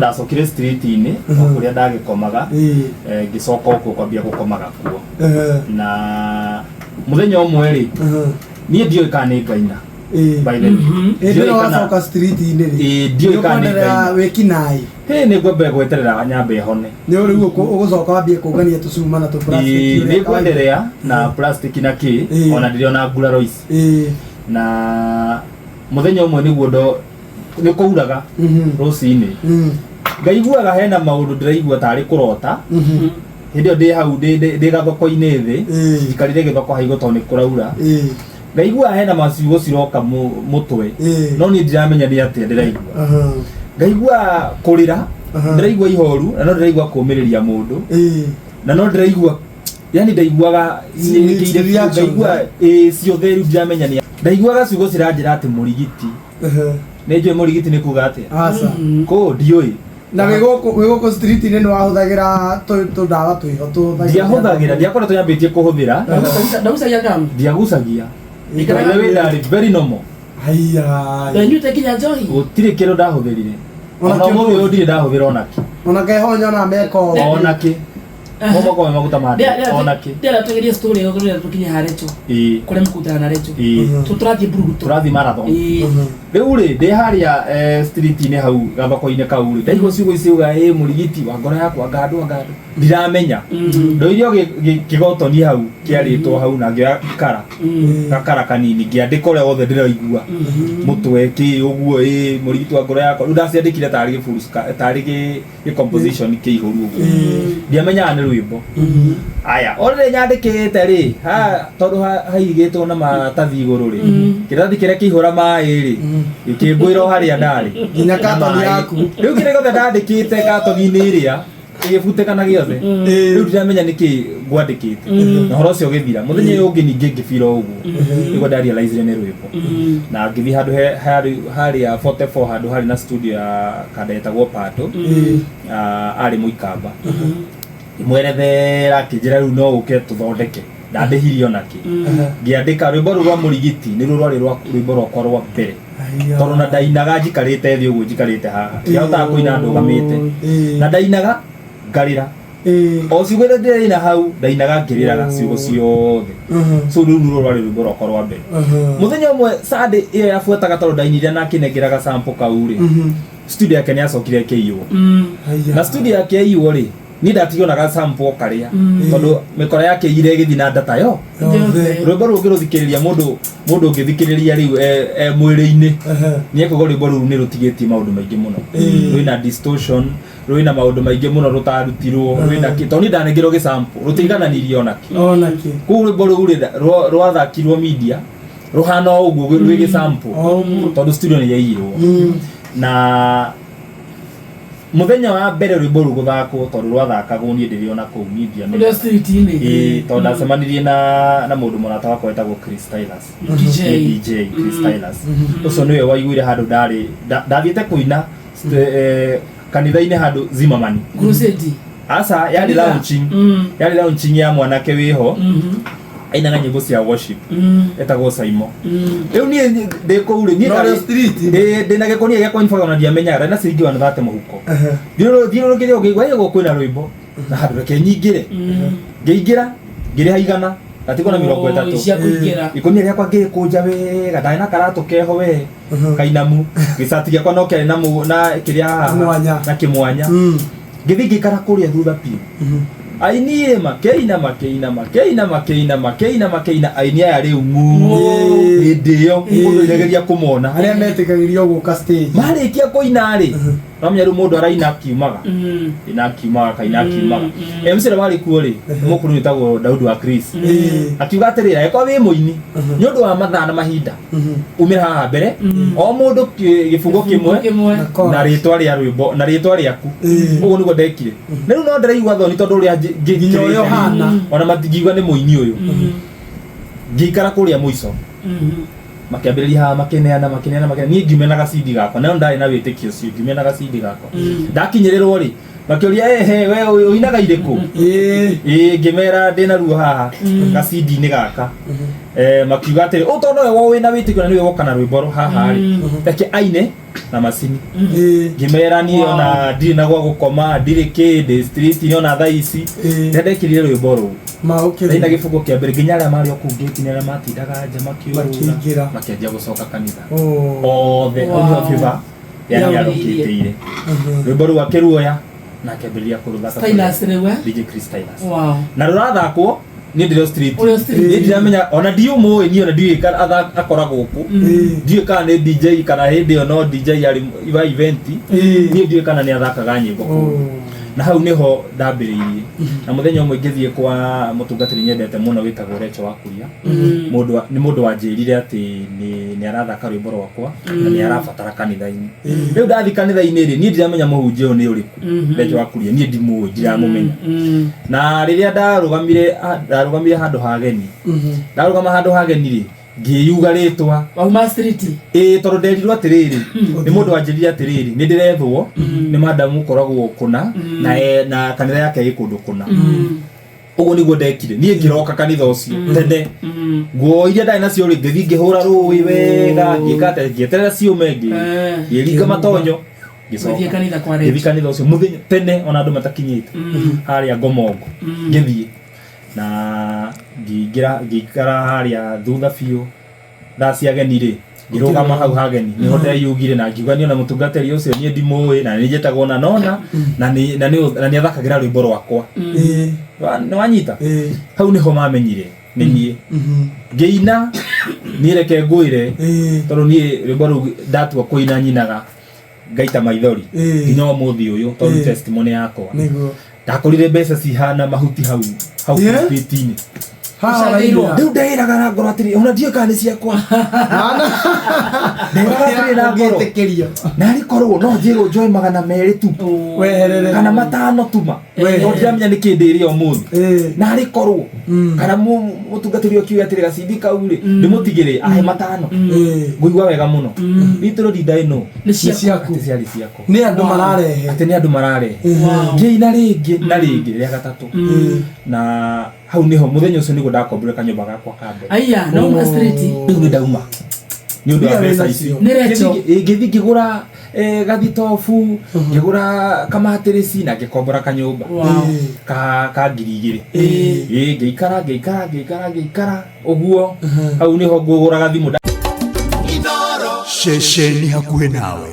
Ndacokire street-inĩ o kũrĩa ndagĩkomaga. Ngĩcoka okuo kwambia gũkomaga kuo. Na mũthenya ũmwe rĩ, niĩ ndiũĩ kana nĩ ngaina, by the way. Hĩndĩ Ndiũĩ ĩno kana- wacoka street-inĩ rĩ, Ĩĩ, ndiũĩ kana nĩ nĩũkwenderea ngaina. wĩkinaĩ? Hĩ, nĩ ngwambia gweterera nyambe hone. Nĩ rĩu ũgũcoka wambie kũngania tũcuma na tũplastic Ĩĩ, ũrĩa nĩ ngwenderea na plastic na kĩ. Ona ndĩrĩ nguraro ici. Na mũthenya ũmwe nĩguo ndo nĩ kũuraga rũcinĩ, ngaiguaga hena maũndũ ndĩraigua tarĩ kũrota. Hĩndĩ ĩyo ndĩ hau ndĩ gathoko-inĩ thĩ, njikarire gĩthoko haigo tondũ nĩ kũraura. Ngaigua hena maciugo ciroka mũtwe, no niĩ ndiramenya nĩ atĩa ndĩraigua. Ngaigua kũrĩra, ndĩraigua ihoru, na no ndĩraigua kũmĩrĩria mũndũ, na no ndĩraigua, yani ndaiguaga Mixed nĩkĩire biũ, reactions, ngaigua ĩĩ ciothe. Rĩu ndiramenya nĩ ndaiguaga ciugo ciranjĩra atĩ mũrigiti. Nĩ njũĩ mũrigiti nĩ kuga atĩa. Aca. Kũ ndiũĩ. Na wĩ gũkũ street-inĩ nĩ wahũthagĩra tũdawa twĩho tũhũthagĩrwo? Ndiahũthagĩra, ndiakoretwo nyambĩtie kũhũthĩra. Ndagucagia ngamu? Ndiagucagia. By the way, ndarĩ very normal. Haiya. Ndanyuĩte nginya njohi? Gũtirĩ kĩndũ ndahũthĩrire. Ona Ona kĩndũ- ũmũthĩ ũyũ ndirĩ ndahũthĩra onakĩ. Ona keho nyona meka ũũ. Onakĩ momakorwo me maguta ma onakĩ. Ndĩrenda tugerie story ĩyo tũrenda tũkinye ha Recho, kũrĩa mũkutana na Recho. Tũrathiĩ mburuguto. Tũrathiĩ marathon. Rĩu rĩ, ndĩ harĩa street-inĩ hau gathoko-inĩ kau rĩ, ndaigua ciugo ici ciuga, "Ĩ mũrigiti wa ngoro yakwa ngandũ ngandũ." Ndiramenya, ndoire o kĩgotoni hau kĩarĩtwo hau na ngĩoya kara gakara kanini, ngĩandĩka ũrĩa wothe ndĩraigua mũtwe kĩ ũguo, "Ĩ mũrigiti wa ngoro yakwa." Rĩu ndaciandĩkire tarĩ gĩburu, tarĩ gĩ composition kĩihũru ũguo, ndiamenyaga nĩ rwĩmbo. Aya, o rĩrĩa nyandĩkĩte rĩ, ha tondũ haigĩtwo na maratathi igũrũ rĩ, kĩratathi kĩrĩa kĩihũra maĩ rĩ, gĩkĩngwĩra o harĩa ndarĩ. Nginya Na katoni maĩ. yaku. Rĩu kĩrĩa gĩothe ndandĩkĩte katoni-inĩ ĩrĩa ĩgĩbutĩkana gĩothe. Rĩu ndiramenya nĩkĩ ngwandĩkĩte, na ũhoro ũcio ũgĩthira. Mũthenya ũyũ ũngĩ ningĩ ngĩbira ũguo nĩguo ndarealizire nĩ rwĩmbo, na ngĩthiĩ handũ harĩa 44, handũ harĩ na studio ya kanda yetagwo Pato. Ah, arĩ mũikamba, ngĩmwerethera, akĩnjĩra rĩu no ũke tũthondeke. Ndandĩhirie onakĩ, ngĩandĩka rwĩmbo rũu rwa mũrigiti. Nĩruo rwarĩ rwa rwĩmbo rwakwa rwa mbere, tondũ na ndainaga njikarĩte thĩ ũguo njikarĩte haha, ndiahotaga kũina ndũgamĩte, na ndainaga ngarĩra o ciugo iria ndĩraina hau, ndainaga ngĩrĩraga ciugo ciothe. So rĩu nĩruo rwarĩ rwĩmbo rwakwa rwa mbere. Mũthenya ũmwe Sunday ĩyo yabuataga, tondũ ndainire na akĩnengera sample kau rĩ, studio yake nĩ yacokire ĩkĩiywo. Na studio yake yaiywo rĩ, niĩ ndatigionaga sample o karĩa, tondũ mĩkora yake ire ĩgĩthiĩ na data yo. Rwĩmbo rũngĩ rũthikĩrĩria mũndũ ũngĩthikĩrĩria rĩu e mwĩrĩ-inĩ, nĩ ekuga rwĩmbo rũu nĩ rũtigĩtie maũndũ maingĩ mũno. Rwĩna distortion, rwĩna maũndũ maingĩ mũno rũtarutirwo, rwĩna kĩ, tondũ niĩ ndanengerwo gĩsample rũtiigananirie onakĩ. Onakĩ. Kũu rwĩmbo rũu rĩ, rwathakirwo media rũhana o ũguo rwĩ gĩsample, tondũ studio nĩ yaiyirwo. Na mũthenya wa mbere rwĩmbo rũu gũthakwo, tondũ rwathakagwo niĩ ndĩrĩ ona kũu, niĩ ndiamenyaga. Kũrĩa street-inĩ. Ĩĩ, tondũ ndacemanirie na mũndũ mũrata wakwa wetagwo Chris Stylus. DJ. Nĩ DJ Chris Stylus ũcio nĩwe waiguire handũ ndarĩ ndathiĩte kũina kanitha-inĩ handũ Zimmerman. Crusade. Aca, yarĩ Kanitha. launching. Yarĩ launching ya mwanake wĩho ainaga nyĩmbo cia worship, etagwo Saimo. Rĩu niĩ ndĩ kũu rĩ, niĩ No, street. ndĩ na gĩkonia gĩakwa, in fact ona ndiamenyaga ndarĩ na ciringi 130 mũhuko. Thiũrũrũkĩte ũkĩigua ĩgũ kwĩna rwĩmbo na handũ, reke nyingĩre. Ngĩingĩra, ngĩrĩha 100, ngatigwo na 30. Cia kũingĩra. Ikũnia rĩakwa ngĩrĩkũnja wega, ndarĩ na karatũ keho we kainamu, gĩcati gĩakwa no kĩarĩ na na kĩrĩa haha. Mwanya. Na kĩmwanya. Ngĩthiĩ ngĩikara kũrĩa thutha biũ. Aini rĩ makĩina, makĩina, makĩina, makĩina, makĩina, makĩina. Aini aya rĩu ng'u hĩndĩ ĩyo mũndũ irageria kũmona. Arĩa metĩkagĩrio gũka stage. Marĩkia kũina rĩ, nomenya rĩu mũndũ araina akiumaga, ina akiumaga, kaina akiumaga. MC ũrĩa warĩ kuo rĩ, nĩ mũkũrũ wĩtagwo Daudi wa Chris, akiuga atĩrĩrĩ, angĩkorwo wĩ mũini, nĩ ũndũ wa mathaa na mahinda, umĩra haha mbere, o mũndũ gĩbungo kĩmwe kĩmwe Na chorus. Na rĩtwa rĩa rwĩmbo na rĩtwa rĩaku. Ũguo nĩguo ndekire, na rĩu no ndĩraigua thoni tondũ ũrĩa Nginya ũrĩa njĩkĩrĩte, ũhana. ona matingiuga nĩ mũini ũyũ. Ngĩikara kũrĩa mũico, makĩambĩrĩria haha, makĩneana, makĩneana, makĩneana. Niĩ ngiumia na gacindi gakwa, nayo ndarĩ na wĩtĩkio ũcio, ngiumia na gacindi gakwa. Ndakinyĩrĩrwo rĩ, Makĩũria, "Ehe, we ũinaga irĩkũ?" Ĩĩ, ngĩmera ndĩna ruo haha gacindi-inĩ gaka. Makiuga atĩrĩ, "Ũ tondũ we wĩna wĩtĩkio na nĩwe woka na rwĩmbo haha rĩ, reke aine na macini." Ngĩmera niĩ ona ndirĩ na gwa gũkoma, ndirĩ kĩ, ndĩ street-inĩ ona thaa ici. Rĩrĩa ndekĩrire rwĩmbo rũu, ndaina gĩbungo kĩa mbere, nginya arĩa marĩ o kũu ngĩti-inĩ, arĩa matindaga nja makĩũrũra, Makĩingĩra. Makĩanjia gũcoka kanitha othe. Hau nĩho favor yani Yaurĩirie. yarokĩtĩire rwĩmbo rũu, akĩruoya na akĩambĩrĩria kũrũthaka. Stylus rĩu, eh? DJ Chris Stylus. Na rũrathakwo niĩ ndĩrĩ o street. Ũrĩ o street. Niĩ ndiramenya, ona ndiũmũĩ niĩ, ona ndiũĩ kana akoragwo kũ, ndiũĩ kana nĩ DJ, kana hĩndĩ ĩyo no DJ arĩ wa event. Niĩ ndiũĩ kana nĩ athakaga nyĩmbo kũu. Na hau nĩho ndambĩrĩirie. Na mũthenya ũmwe ngĩthiĩ kwa mũtungatĩri nyendete mũno wĩtagwo Recho wa Kuria. Nĩ mũndũ wanjĩrire atĩ nĩ arathaka rwĩmbo rwakwa na nĩ arabatara kanitha-inĩ. Rĩu ndathiĩ kanitha-inĩ rĩ, niĩ ndiramenya mũhunjia ũyũ nĩ ũrĩkũ. Recho wa Kuria, niĩ ndimũĩ, ndiramũmenya. Na rĩrĩa ndarũgamire, ndarũgamire handũ ha ageni, ndarũgama handũ ha ageni rĩ, ngĩyuga rĩtwa. Wauma street. Ĩĩ, tondũ nderirwo atĩrĩrĩ, nĩ mũndũ wanjĩrire atĩrĩrĩ, nĩ ndĩrethwo nĩ madamu ũkoragwo kũna na kanitha yake ĩ kũndũ kũna. Ũguo nĩguo ndekire. Niĩ ngĩroka kanitha ũcio tene, nguo iria ndarĩ nacio rĩ, ngĩthiĩ ngĩhũra rũĩ wega, ngĩka atĩa, ngĩeterera ciũme, ngĩringa matonyo, Gũthiĩ ngĩcoka kanitha kwa ngĩthiĩ Recho. Kanitha ũcio mũthenya tene, ona andũ matakinyĩte harĩa Ngomongo. Ngĩthiĩ na ngĩingĩra, ngĩikara harĩa thutha biũ. Thaa cia ageni rĩ, ngĩrũgama hau hageni, nĩho ndeyugire na ngiuga niĩ ona mũtungatĩri ũcio niĩ ndimũĩ, na nĩ njĩtagwo na nona na nĩ athakagĩra rwĩmbo rwakwa. Nĩ wanyita? Hau nĩho mamenyire nĩ niĩ ngĩina. Niĩ reke ngwĩre, tondũ niĩ rwĩmbo rũu ndatua kũina nyinaga ngaita maithori nginya ũmũthĩ ũyũ, tondũ testimony yakwa, Nĩguo. Ndakorire mbeca cihana mahuti hau hau pulpit-inĩ. Haha. Ũcangĩirwo. Ũrainĩra. Rĩu ndeĩraga na ngoro atĩrĩ, ona ndiũĩ kana nĩ ciakwa. Ndeĩraga atĩrĩ na ngoro, Ũngĩtĩkĩrio. Narĩ korwo no njĩrwo njoe 200 tu Weherere. kana 500 tuma, no ndiramenya nĩ kĩ ndĩrĩa ũmũthĩ. Narĩ korwo kana mũtungatĩri ũkiuga atĩrĩ, gacindi kau rĩ, ndĩmũtigĩre ahe 500, ngũigua wega mũno. Little did I know Nĩ Nĩ ciaku. ciaku. Atĩ ciarĩ ciakwa. Nĩ andũ mararehe. Atĩ nĩ andũ mararehe. Ngĩina rĩngĩ na rĩngĩ rĩa gatatũ, na hau nĩho mũthenya ũcio nĩguo ndakombire kanyũmba gakwa ka mbere. Aya, no uma street. Rĩu nĩ ndauma nĩ ũndũ wa Mbia mbeca wĩna ici. cio. Nĩ Recho. Ngĩthiĩ ngĩgũra gathitobu, ngĩgũra kamatirĩci na ngĩkombora kanyũmba ka 2000. Ĩĩ, ngĩikara, ngĩikara, ngĩikara, ngĩikara ũguo. Hau nĩho ngũgũraga thimũ. Ceceni hakuhĩ nawe.